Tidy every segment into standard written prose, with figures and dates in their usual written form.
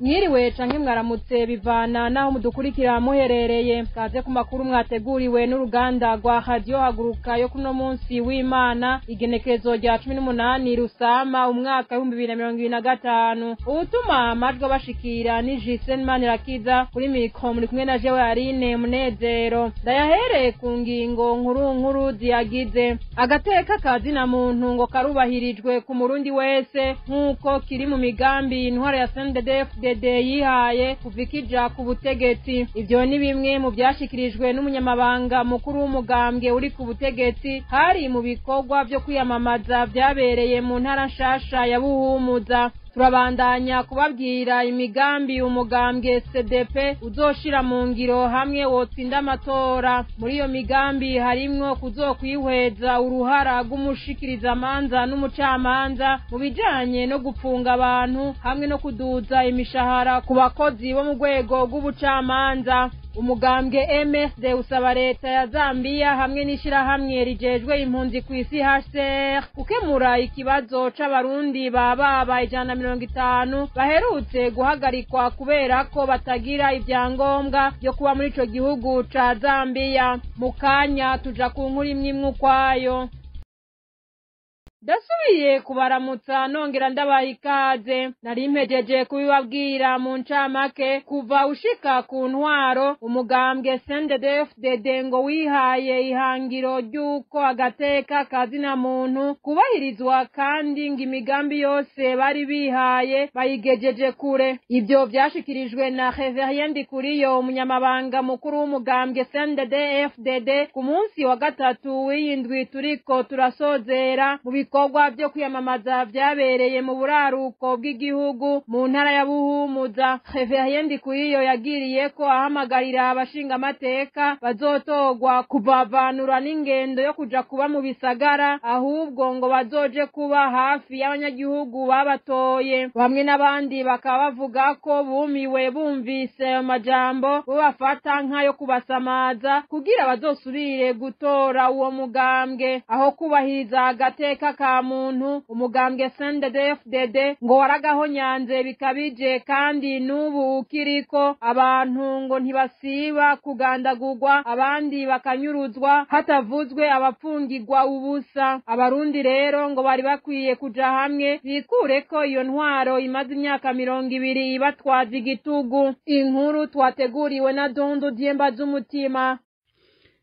Mwiriwe canke mwaramutse bivana naho mudukurikira muherereye. Kaze ku makuru mwateguriwe n'uruganda rwa Radio Haguruka yo kuno munsi w'Imana, igenekerezo rya 18 Rusama umwaka 2025. Utuma amajwi abashikira ni Jisen Manirakiza, kuri mikro muri kumwe na Jewe Aline Munezero. Ndayahereye ku ngingo nkuru nkuru ziyagize. Agateka kazina muntu ngo karubahirijwe ku murundi wese nk'uko kiri mu migambi intwaro ya CNDD-FDD yihaye kuva ikija ku butegetsi. Ivyo ni bimwe mu vyashikirijwe n'umunyamabanga mukuru w'umugambwe uri ku butegetsi hari mu bikorwa vyo kwiyamamaza vyabereye mu ntara nshasha ya Buhumuza. Turabandanya kubabwira imigambi umugambwe CDP uzoshira mu ngiro hamwe wotsinda amatora. Muri iyo migambi harimwo kuzokwihweza uruhara rw'umushikirizamanza n'umucamanza mu bijanye no gupfunga abantu hamwe no kuduza imishahara ku bakozi bo mu rwego rw'ubucamanza. Umugambwe MSD usaba leta ya Zambia hamwe n'ishirahamwe rijejwe impunzi kw'isi HCR gukemura ikibazo c'abarundi bababa 150 baherutse guhagarikwa kubera ko batagira ivyangombwa vyo kuba muri ico gihugu ca Zambia. Mu kanya tuja ku nkuru imwe imwe ukwayo. Ndasubiye kubaramutsa nongera ndabaha ikaze. Nari mpejeje kubibabwira mu ncamake. Kuva ushika ku ntwaro, umugambwe CNDD-FDD ngo wihaye ihangiro ry'uko agateka kazina muntu kubahirizwa, kandi ngo imigambi yose bari bihaye bayigejeje kure. Ivyo vyashikirijwe na Reverien Ndikuriyo, umunyamabanga mukuru w'umugambwe CNDD-FDD, ku munsi wa gatatu w'iyindwi turiko turasozera mu bikorwa vyo kwiyamamaza vyabereye mu buraruko bw'igihugu mu ntara ya Buhumuza. Reverien Ndikuriyo yagiriye ko ahamagarira abashingamateka bazotorwa kuvavanura n'ingendo yo kuja kuba mu bisagara, ahubwo ngo bazoje kuba hafi y'abanyagihugu babatoye. Bamwe n'abandi bakaba bavuga ko bumiwe bumvise ayo majambo, bo bafata nk'ayo kubasamaza kugira bazosubire gutora uwo mugambwe. Aho kubahiriza agateka ka muntu, umugambwe CNDD-FDD ngo waragahonyanze bikabije, kandi n'ubu ukiriko abantu ngo ntibasiba kugandagurwa, abandi bakanyuruzwa hatavuzwe abapfungirwa ubusa. Abarundi rero ngo bari bakwiye kuja hamwe bikureko iyo ntwaro imaze imyaka 20 ibatwaza igitugu. Inkuru twateguriwe na Dondo Diemba z'umutima.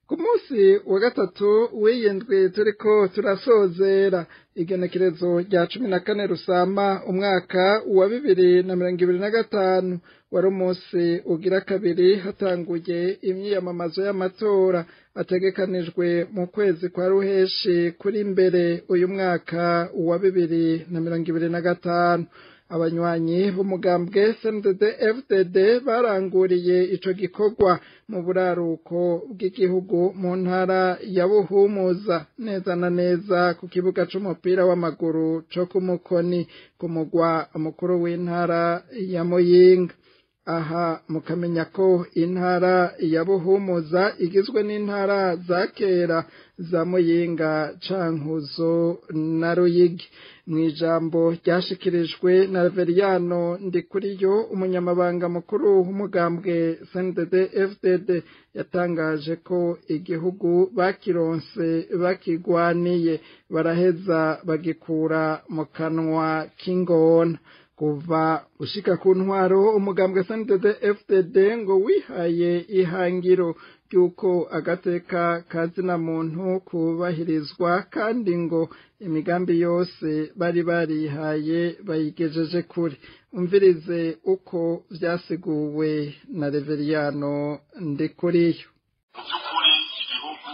Ku munsi wa gatatu w'iyindwi turiko turasozera, igenekerezo rya 14 Rusama umwaka wa 2025, wari umunsi ugira kabiri hatanguye imyiyamamazo y'amatora ategekanijwe mu kwezi kwa Ruheshi kuri mbere uyu mwaka wa 2025. Abanywanyi b'umugambwe CNDD-FDD baranguriye ico gikorwa mu buraruko bw'igihugu mu ntara ya Buhumuza, neza na neza ku kibuga c'umupira w'amaguru co ku Mukoni, ku mugwa mukuru w'intara ya Muyinga. Aha mukamenya ko intara ya Buhumuza igizwe n'intara za kera za Muyinga, Cankuzo na Ruyigi. Mw'ijambo ryashikirijwe na Reveriyano Ndikuriyo, umunyamabanga mukuru w'umugambwe CNDD-FDD, yatangaje ko igihugu bakironse bakigwaniye, baraheza bagikura mu kanwa k'ingona. Kuva ushika ku ntwaro, umugambwe CNDD-FDD ngo wihaye ihangiro ry'uko agateka kazina muntu kubahirizwa, kandi ngo imigambi yose bari barihaye bayigejeje kure. Umvirize uko vyasiguwe na Reveriyano Ndikuriyo. Mu by'ukuri igihugu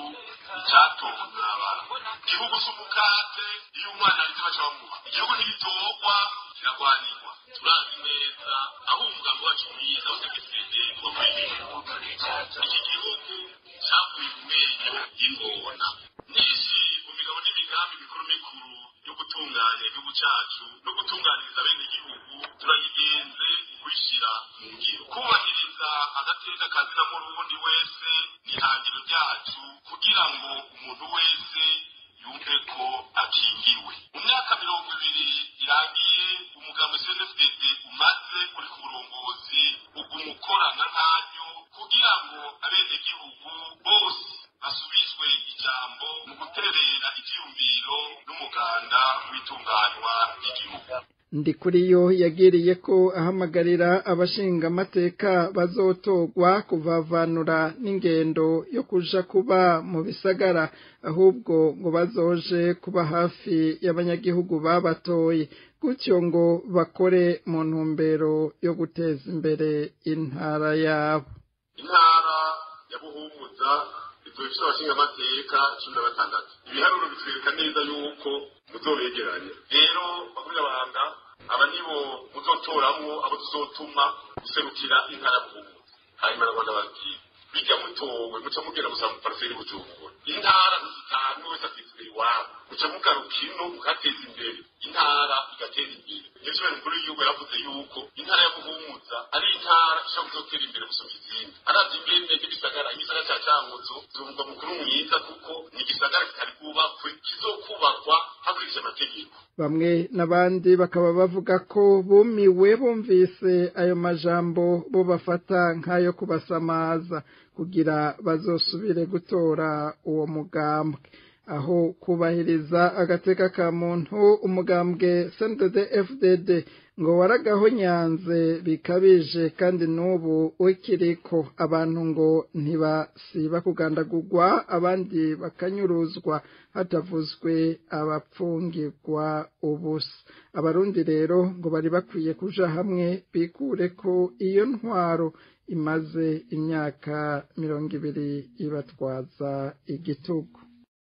cyatonze abantu, igihugu c'umukate iyo umwana arize baca bamuha, igihugu ntigitorwa kiragwanirwa. Turazi neza aho umugambi wacu mwiza wa CNDD-FDD wavuye. Iki gihugu cavuye mu menyo y'ingona. Nyinshi mu migabo n'imigambi mikuru mikuru yo gutunganya igihugu cacu no gutunganiriza bene igihugu, turayigenze kuyishira mu ngiro. Kubahiriza agateka kazina murundi wese ni ihangiro ryacu, kugira ngo umuntu wese yumve ko akingiwe. Mu myaka 20 irangiye, Umugambi CNDD-FDD umaze uri ku burongozi ugumukorana ntaryo kugira ngo abenegihugu bose basubizwe ijambo mu guterera ivyiyumviro n'umuganda w'itunganywa ry'igihugu. Ndikuriyo yagiriye ko ahamagarira abashinga amateka bazotogwa kuvavanura n'ingendo yo kuja kuba mu bisagara, ahubwo ngo bazoje kuba hafi y'abanyagihugu babatoye, gutyo ngo bakore mu ntumbero yo guteza imbere intara yabo. Intara ya Buhumuza izoba abashinga amateka 16. Ibiharuro bitwereka neza yuko muzobegeranya. Rero bakumira aba nibo muzotoramwo abo tuzotuma guserukira intara Buhumuza. Hanyuma Rwanda babwiye bijya mutowe muca mugera gusa mu parcelle Bujumbura. Intara zitanu wese afite iwabo. Muca mugaruka ino mukateza imbere intara igatera imbere. Yesu mukuru w'igihugu yaravuze yuko intara ya Buhumuza ari intara ishobora kuzotera imbere gusumba izindi. Aravye ingene n'igisagara, igisagara ca Cankuzo zumva mukuru mwiza kuko ni igisagara kitari bwubakwe, kizokubakwa hakurikije amategeko. Bamwe n'abandi bakaba bavuga ko bumiwe bumvise ayo majambo bo bafata nk'ayo kubasamaza kugira bazosubire gutora uwo mugambwe. Aho kubahiriza agateka ka muntu, umugambwe CNDD-FDD ngo waragahonyanze bikabije, kandi n'ubu ukiriko abantu ngo ntibasiba kugandagurwa, abandi bakanyuruzwa hatavuzwe abapfungirwa ubusa. Abarundi rero ngo bari bakwiye kuja hamwe bikure ko iyo ntwaro imaze imyaka 20 ibatwaza igitugu.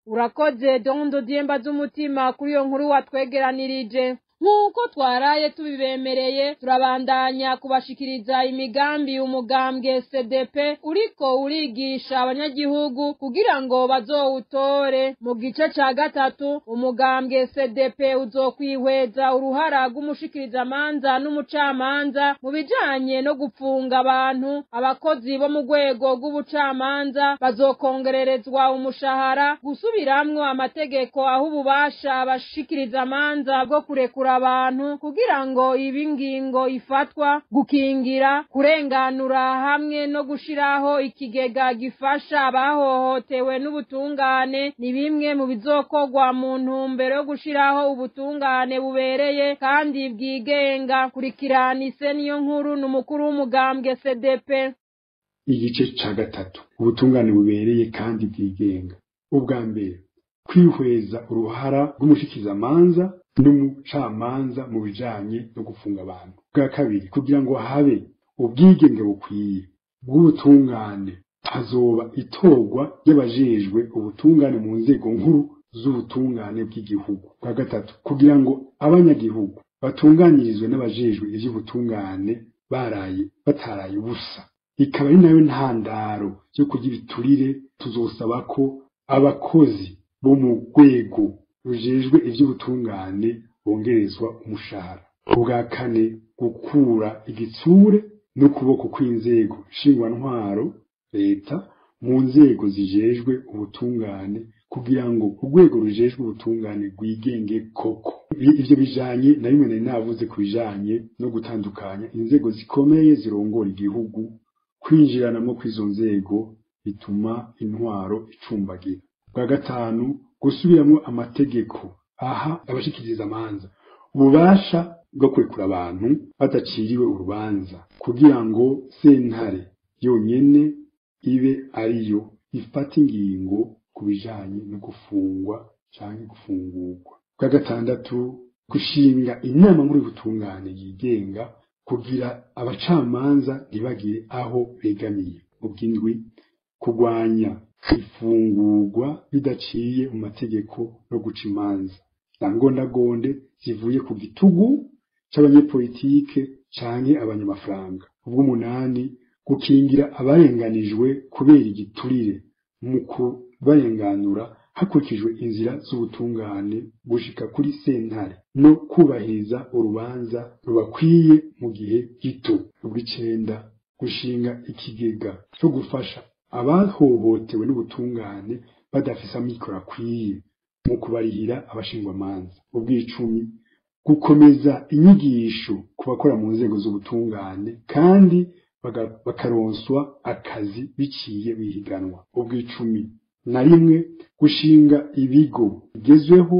Urakoze Dondo Diemba z'umutima kuri iyo nkuru watwegeranirije. Nk'uko twaraye tubibemereye, turabandanya kubashikiriza imigambi umugambwe CDP uriko urigisha abanyagihugu kugira ngo bazowutore. Mu gice ca gatatu umugambwe CDP uzokwihweza uruhara rw'umushikirizamanza n'umucamanza mu bijanye no gupfunga abantu. Abakozi bo mu rwego rw'ubucamanza bazokongererezwa umushahara, gusubiramwo amategeko aho ububasha abashikirizamanza bwo kurekura abantu kugira ngo ibi ngingo ifatwa, gukingira, kurenganura hamwe no gushiraho ikigega gifasha abahohotewe n'ubutungane ni bimwe mu bizokorwa mu ntumbero yo gushiraho ubutungane bubereye kandi bwigenga. Kurikiranise niyo nkuru n'umukuru w'umugambwe CDP. Igice ca gatatu, ubutungane bubereye kandi bwigenga. Ubwa mbere, kwihweza uruhara rw'umushikizamanza n'umucamanza mu bijanye no gufunga abantu. Bwa kabiri, kugira ngo habe ubwigenge bukwiye bw'ubutungane, hazoba itorwa ry'abajejwe ubutungane mu nzego nkuru z'ubutungane bw'igihugu. Bwa gatatu, kugira ngo abanyagihugu batunganirizwe n'abajejwe ivy'ubutungane baraye bataraye ubusa, ikaba ari nayo ntandaro yo kurya ibiturire. Tuzosaba ko abakozi bo mu rwego rujejwe ivy'ubutungane bongerezwa umushahara. Ubwa kane, gukura igitsure n'ukuboko kw'inzego nshingwantwaro leta mu nzego zijejwe ubutungane kugira ngo urwego rujejwe ubutungane rwigenge koko. Ivyo bijanye na bimwe nari navuze ku bijanye no gutandukanya inzego zikomeye zirongora igihugu. Kwinjiranamwo kw'izo nzego bituma intwaro icumbagira. Bwa gatanu, gusubiramwo amategeko aha abashikiriza amanza ububasha bwo kurekura abantu badaciriwe urubanza, kugira ngo sentare yonyene ibe ariyo ifata ingingo ku bijanye no gufungwa canke gufungurwa. Bwa gatandatu, gushinga inama nkuru y'ubutungane yigenga kugira abacamanza ntibagire aho begamiye. Ubw'indwi, kurwanya ifungurwa bidaciye mu mategeko no guca imanza za ngondagonde zivuye ku gitugu c'abanyepolitike canke abanyamafaranga. Ubw'umunani, gukingira abarenganijwe kubera igiturire mu kubarenganura hakurikijwe inzira z'ubutungane gushika kuri sentare no kubahiriza urubanza rubakwiye mu gihe gito. Ubw'icenda, gushinga ikigega co gufasha abahohotewe n'ubutungane badafise amikoro akwiye mu kubarihira abashingwamanza. Ubw'icumi, Gukomeza inyigisho ku bakora mu nzego z'ubutungane kandi bakaronswa akazi biciye bihiganwa. Ubw'icumi na rimwe, gushinga ibigo bigezweho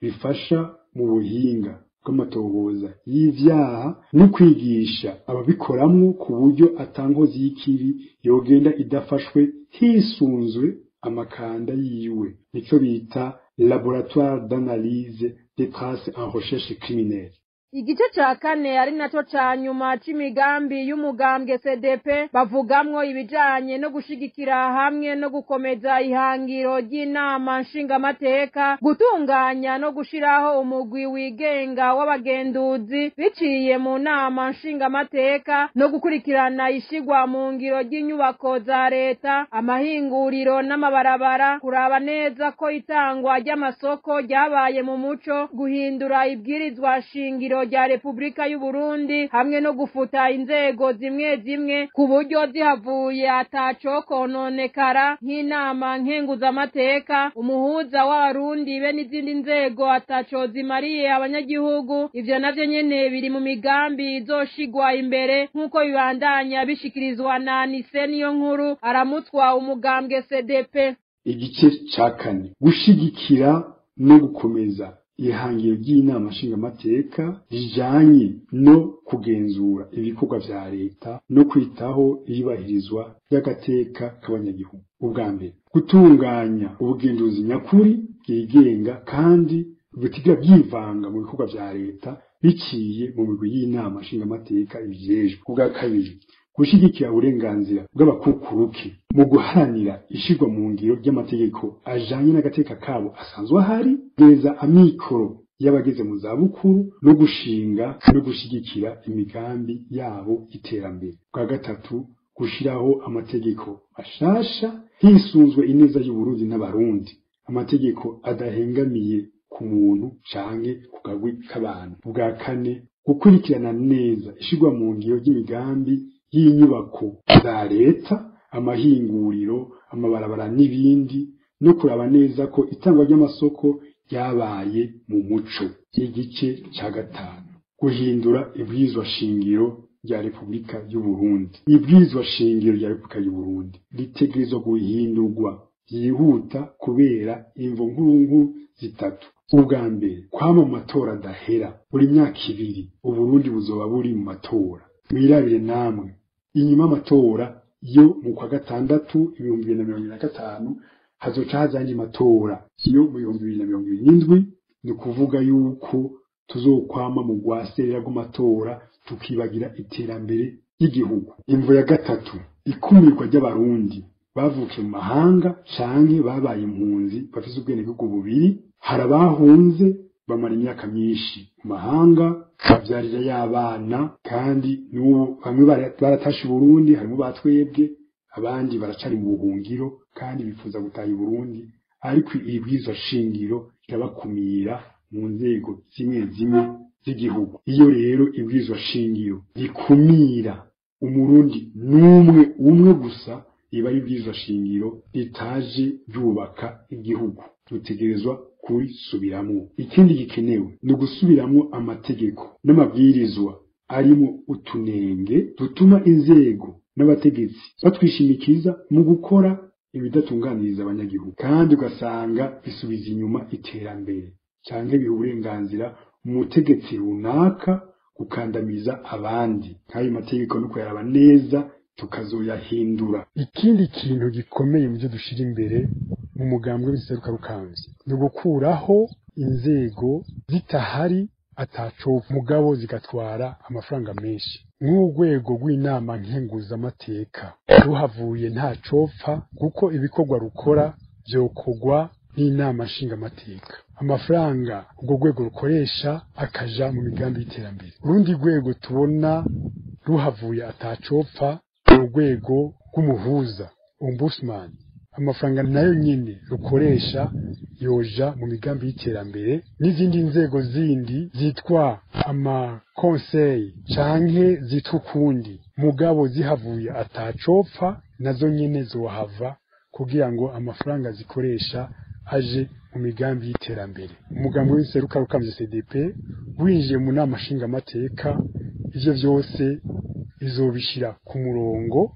bifasha mu buhinga bw'amatohoza y'ivyaha no kwigisha ababikoramwo ku buryo atankozi y'ikibi yogenda idafashwe hisunzwe amakanda yiwe, nico bita laboratoire d'analyse des traces en recherche criminelle. Igice ca kane ari naco ca nyuma c'imigambi y'umugambwe CDP bavugamwo ibijanye no gushigikira hamwe no gukomeza ihangiro ry'inama nshingamateka, gutunganya no gushiraho umugwi wigenga w'abagenduzi biciye mu nama nshingamateka, no gukurikirana ishigwa mu ngiro ry'inyubako za leta, amahinguriro n'amabarabara, kuraba neza ko itangwa ry'amasoko ryabaye mu muco, guhindura ibwirizwa shingiro rya Republika y'u Burundi hamwe no gufuta inzego zimwe zimwe ku buryo zihavuye ataco kononekara nk'inama nkenguzamateka, umuhuza w'abarundi be n'izindi nzego ataco zimariye abanyagihugu. Ivyo navyo nyene biri mu migambi izoshigwa imbere nk'uko bibandanya bishikirizwa na Anise Niyonkuru aramutswa umugambwe CDP. Igice ca kane, gushigikira no gukomeza ihangiro ry'inama nshingamateka rijanye no kugenzura ibikorwa vya leta no kwitaho iyubahirizwa ry'agateka k'abanyagihugu. Ubwa mbere, gutunganya ubugenzuzi nyakuri bwigenga kandi butiga bwivanga mu bikorwa vya leta biciye mu migwi y'inama nshingamateka ibijejwe. Ubwa kabiri, gushigikira uburenganzira bw'abakukuruke mu guharanira ishirwa mu ngiro ry'amategeko ajanye n'agateka kabo asanzwe ahari, geza amikoro y'abageze mu zabukuru no gushinga no gushigikira imigambi yabo y'iterambere. Bwa gatatu, gushiraho amategeko mashasha hisunzwe ineza y'Uburundi n'Abarundi, amategeko adahengamiye ku muntu canke ku kagwi k'abantu. Bwa kane, gukurikirana neza ishirwa mu ngiro ry'imigambi y'inyubako za leta, amahinguriro, amabarabara n'ibindi, no kuraba neza ko itangwa ry'amasoko ryabaye mu muco. Igice ca gatanu, guhindura ibwirizwa shingiro rya Republika y'u Burundi. Ibwirizwa shingiro rya Republika y'u Burundi ritegerezwa guhindurwa byihuta kubera imvo nkurunku zitatu. Ubwa mbere, kwama mu matora adahera buri myaka ibiri, Uburundi buzoba buri mu matora. Mwirabire namwe inyuma amatora yo mu kwa gatandatu 2025 hazoca haza andi matora yo mu 2027. Ni ukuvuga yuko tuzokwama mu rwaserera rw'amatora tukibagira iterambere ry'igihugu. Imvo ya gatatu, ikumirwa ry'abarundi bavukiye mu mahanga canke babaye impunzi bafise ubwenegihugu bubiri. Hari abahunze bamara imyaka myinshi mu mahanga bavyarira y'abana, kandi n'ubu bamwe baratashe Burundi, harimo batwebwe, abandi baracari mu buhungiro kandi bifuza gutaha i Burundi, ariko ibwirizwa shingiro rirabakumira mu nzego zimwe zimwe z'igihugu. Iyo rero ibwirizwa shingiro rikumira umurundi n'umwe umwe gusa, riba ari ibwirizwa shingiro ritaje ryubaka igihugu, dutegerezwa kurisubiramwo. Ikindi gikenewe ni ugusubiramwo amategeko n'amabwirizwa arimo utunenge dutuma inzego n'abategetsi batwishimikiza mu gukora ibidatunganiriza abanyagihugu, kandi ugasanga bisubiza inyuma iterambere canke biha uburenganzira umutegetsi runaka gukandamiza abandi. Nk'ayo mategeko no kuyaraba neza tukazoyahindura. Ikindi kintu gikomeye mu byo dushira imbere mu mugambwe w'iseruka rukamvye ni ugukuraho inzego zitahari ataco mugabo zigatwara amafaranga menshi, nk'urwego rw'inama nkenguzamateka ruhavuye ntacopfa kuko ibikorwa rukora vyokorwa n'inama nshingamateka, amafaranga urwo rwego rukoresha akaja mu migambi y'iterambere. Urundi rwego tubona ruhavuye atacopfa urwego rw'umuhuza ombudsman, amafaranga nayo nyene rukoresha yoja mu migambi y'iterambere. N'izindi nzego zindi zitwa amakonseyi canke zitwa ukundi mugabo zihavuye atacopfa nazo nyene zohava kugira ngo amafaranga zikoresha aje mu mu migambi y'iterambere. Umugambi w'inseruka rukamvye CDP winjiye mu nama nshingamateka, ivyo vyose izobishira ku murongo.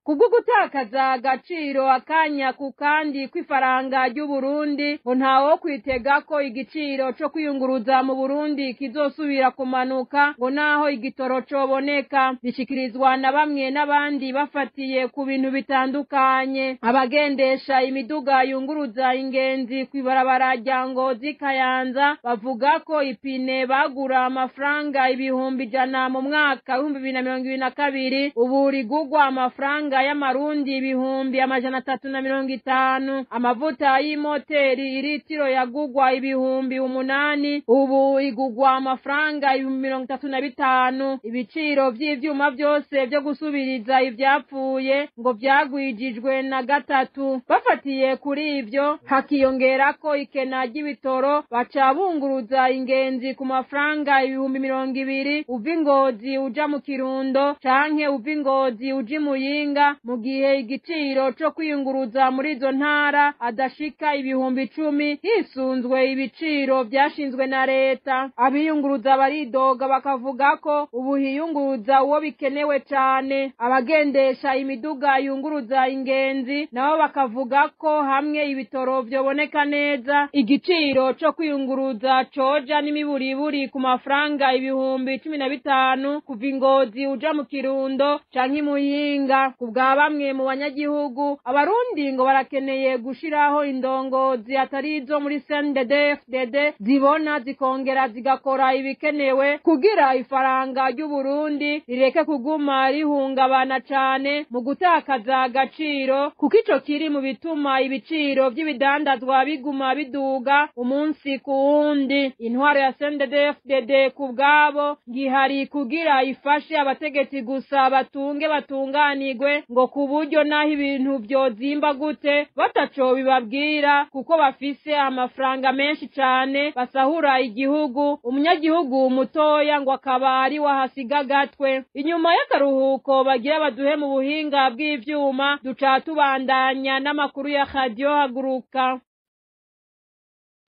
Kubwo gutakaza agaciro akanya ku kandi kw'ifaranga ry'Uburundi, ngo ntawo kwitega ko igiciro co kwiyunguruza mu Burundi kizosubira kumanuka, ngo naho igitoro coboneka. Bishikirizwa na bamwe n'abandi bafatiye ku bintu bitandukanye. Abagendesha imiduga yunguruza ingenzi kw'ibarabara rya Ngozi Kayanza bavuga ko ipine bagura amafaranga 100,000 mu mwaka 2022, ubu rigugwa amafaranga y'amarundi 350,000. Amavuta y'imoteri iritiro yagugwa 8,000, ubu igugwa amafaranga 35,000. Ibiciro vy'ivyuma vyose vyo gusubiriza ivyapfuye ngo vyagwijijwe na 3. Bafatiye kuri ivyo hakiyongerako ikena ry'ibitoro, baca bunguruza ingenzi ku mafaranga 20,000 uva Ingozi uja mu Kirundo canke uva Ingozi uja Muyinga, mu gihe igiciro co kwiyunguruza muri izo ntara adashika 10,000 hisunzwe ibiciro vyashinzwe na leta. Abiyunguruza baridoga bakavuga ko ubu hiyunguruza uwo bikenewe cane. Abagendesha imiduga yunguruza ingenzi nabo bakavuga ko hamwe ibitoro vyoboneka neza, igiciro co kwiyunguruza coja n'imiburiburi ku mafaranga 15,000 kuva Ingozi uja mu Kirundo canke Muyinga. Kubwa bamwe mu banyagihugu, abarundi ngo barakeneye gushiraho indongozi atari izo muri CNDD-FDD zibona zikongera zigakora ibikenewe kugira ifaranga ry'Uburundi rireke kuguma rihungabana cane mu gutakaza agaciro, kuko ico kiri mu bituma ibiciro vy'ibidandazwa biguma biduga umunsi ku wundi. Intwaro ya CNDD-FDD ku bwabo ngihari kugira ifashe abategetsi gusa batunge batunganirwe, ngo ku buryo naho ibintu vyozimba gute bataco bibabwira, kuko bafise amafaranga menshi cane basahura igihugu, umunyagihugu mutoya ngo akaba ari wahasiga gatwe. Inyuma y'akaruhuko bagira baduhe mu buhinga bw'ivyuma, duca tubandanya n'amakuru ya Radio Haguruka.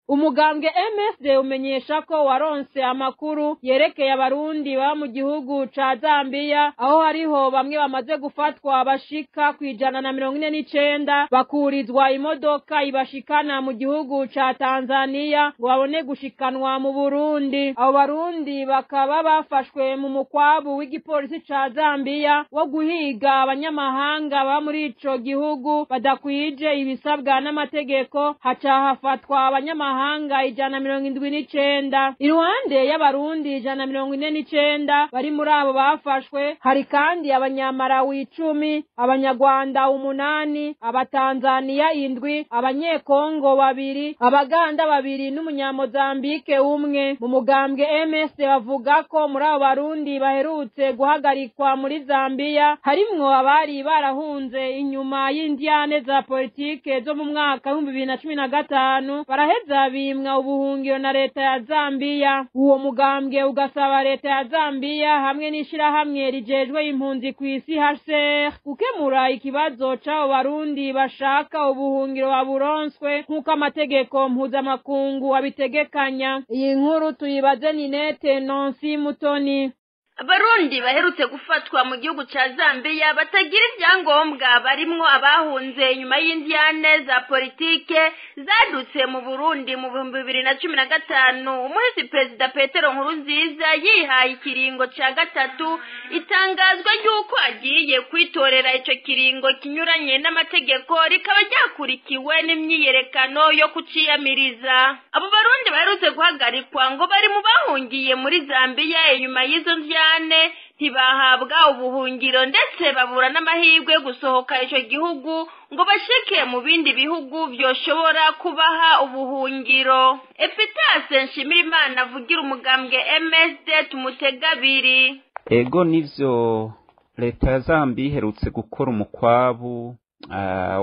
Umugambwe MSD umenyesha ko waronse amakuru yerekeye abarundi baba mu gihugu ca Zambia, aho hariho bamwe bamaze gufatwa bashika 149 bakurizwa imodoka ibashikana mu gihugu ca Tanzania ngo babone gushikanwa mu Burundi. Abo barundi bakaba bafashwe mu mukwabu w'igipolisi ca Zambia wo guhiga abanyamahanga baba muri ico gihugu badakwije ibisabwa n'amategeko, haca hafatwa abanyamahanga 179. Iruhande y'abarundi 149 bari muri abo bafashwe, hari kandi abanyamarawi 10, abanyarwanda 8, abatanzania 7, abanyekongo 2, abaganda 2 n'umunyamozambike 1. Mu mugambwe MS bavuga ko muri abo barundi baherutse guhagarikwa muri Zambia harimwo abari barahunze inyuma y'indyane za politike zo mu mwaka 2015, baraheza bimwa ubuhungiro na leta ya Zambia. Uwo mugambwe ugasaba leta ya Zambia hamwe n'ishirahamwe rijejwe impunzi kw'isi HCR gukemura ikibazo c'abo barundi bashaka ubuhungiro baburonswe nk'uko amategeko mpuzamakungu abitegekanya. Iyi nkuru tuyibaze Ninete Nancy Mutoni. Abarundi baherutse gufatwa mu gihugu ca Zambia batagira ivyangombwa barimwo abahunze inyuma y'indyane za politike zadutse mu Burundi mu 2015. Umuhisi Perezida Petero Nkurunziza yihaye ikiringo ca 3, itangazwa ry'uko agiye kwitorera ico kiringo kinyuranye n'amategeko rikaba ryakurikiwe n'imyiyerekano yo kuciyamiriza. Abo barundi baherutse guhagarikwa ngo bari mu bahungiye muri Zambia inyuma y'izo ndyane, ntibahabwa ubuhungiro ndetse babura n'amahirwe yo gusohoka ico gihugu ngo bashike mu bindi bihugu vyoshobora kubaha ubuhungiro. Epitase Nshimirimana avugira umugambwe MSD tumutegabiri. Ego nivyo, leta ya Zambia iherutse gukora umukwabu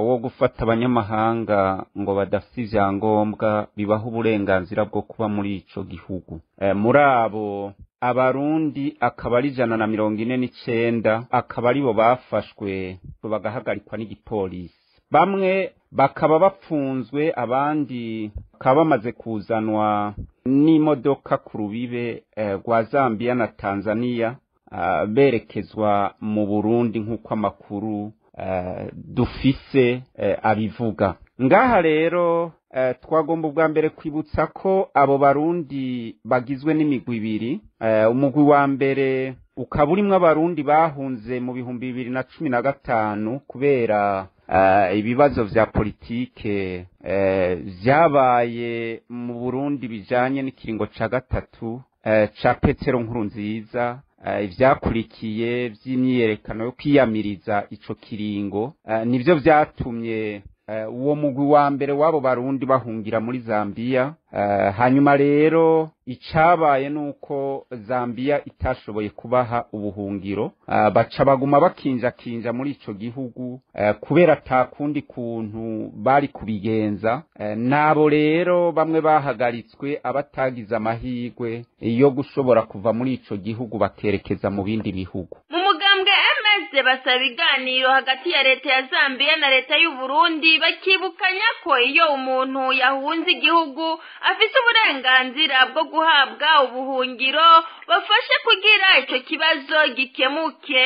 wo gufata abanyamahanga ngo badafite ivyangombwa bibaha uburenganzira bwo kuba muri ico gihugu. Muri abo abarundi akaba ari 149, akaba aribo bafashwe bagahagarikwa n'igipolisi. Bamwe bakaba bapfunzwe, abandi bakaba bamaze kuzanwa n'imodoka ku rubibe rwa Zambia na Tanzania, berekezwa mu Burundi nk'uko amakuru dufise abivuga. Ngaha rero twagomba ubwa mbere kwibutsa ko abo Barundi bagizwe n'imigwi ibiri. Umugwi wa mbere ukaba urimwo Abarundi bahunze mu 2015 kubera ibibazo vya politike vyabaye mu Burundi bijanye n'ikiringo ca gatatu ca Petero Nkurunziza, ivyakurikiye vy'imyiyerekano yo kwiyamiriza ico kiringo, nivyo vyatumye uwo mugwi wa mbere w'abo Barundi bahungira muri Zambia. Hanyuma rero icabaye nuko Zambia itashoboye kubaha ubuhungiro, baca baguma bakinjakinja muri ico gihugu kubera atakundi kuntu bari kubigenza. Nabo rero bamwe bahagaritswe, abatagize amahirwe yo gushobora kuva muri ico gihugu bakerekeza mu bindi bihugu. Mu mugambwe MSD basaba ibiganiro hagati ya leta ya Zambia na leta y'u Burundi, bakibukanya ko iyo umuntu yahunze igihugu afise uburenganzira bwo guhabwa ubuhungiro, bafashe kugira ico kibazo gikemuke.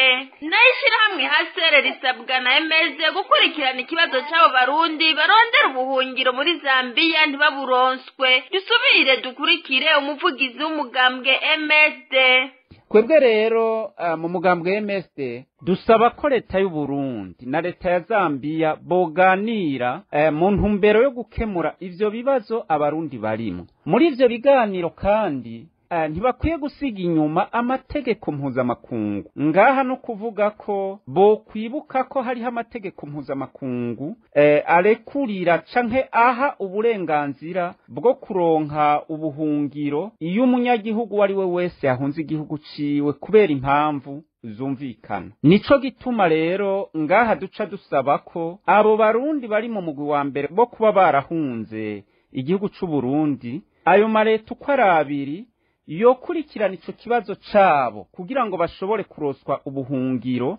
Nayo ishirahamwe hasere risabwa na MSD gukurikirana ikibazo c'abo Barundi barondera ubuhungiro muri Zambia ntibaburonswe. Dusubire dukurikire umuvugizi w'umugambwe MSD. Twebwe rero mu mugambwe MSD dusaba ko leta y'u Burundi na leta ya Zambia boganira mu ntumbero yo gukemura ivyo bibazo Abarundi barimo. Muri ivyo biganiro kandi ntibakwiye gusiga inyuma amategeko mpuzamakungu. Ngaha no kuvuga ko bokwibuka ko hariho amategeko mpuzamakungu arekurira canke aha uburenganzira bwo kuronka ubuhungiro iyo umunyagihugu uwo ari we wese yahunze igihugu ciwe kubera impamvu zumvikana. Nico gituma rero ngaha duca dusaba ko abo Barundi bari mu mugwi wa mbere bo kuba barahunze igihugu c'u Burundi, ayo mareta uko ari abiri yokurikirana ico kibazo cabo kugira ngo bashobore kuroswa ubuhungiro.